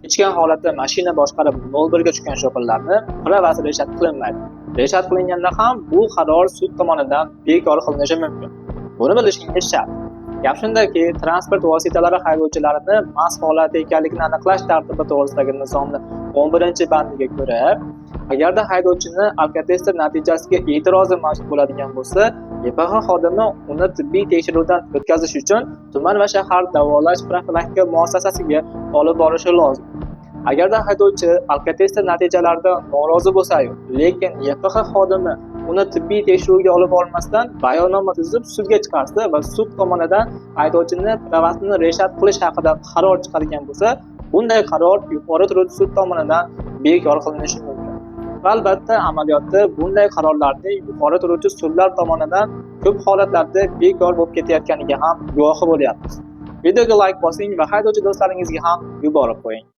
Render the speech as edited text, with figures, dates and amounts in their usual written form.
Ichgan holatda mashina boshqarib 01 ga tushgan shofirlarni pravasi reshat qilinmaydi. Reshat qilinganda ham bu qaror sud tomonidan bekor qilinishi mumkin. Buni bilishingiz shart. Gap shundaki, transport vositalari haydovchilarini mast holatda ekanligini aniqlash tartibi to'g'risidagi nizomni 11-bandiga ko'ra, agarda haydovchini alkotester natijasiga e'tirozi mavjud bo'ladigan bo'lsa, YPX xodimi uni tibbiy tekshiruvdan o'tkazish uchun tuman va shahar davolash profilaktika muassasasiga olib borishi lozim. Agarda haydovchi alkotester natijalaridan norozi bo'lsa-yu, lekin YPX xodimi uni tibbiy tekshiruvga olib bormasdan bayonnoma tuzib sudga chiqarsa va sud tomonidan haydovchini pravasini reshat qilish haqida qaror chiqargan bo'lsa, bunday qaror yuqori turuvchi sud tomonidan bekor qilinishi mumkin. Va albatta, amaliyotda bunday qarorlarning yuqori turuvchi sudlar tomonidan ko'p holatlarda bekor bo'lib ketayotganiga ham guvohi bo'lyapmiz. Videoga like bosing va haydovchi do'stlaringizga ham yuborib qo'ying.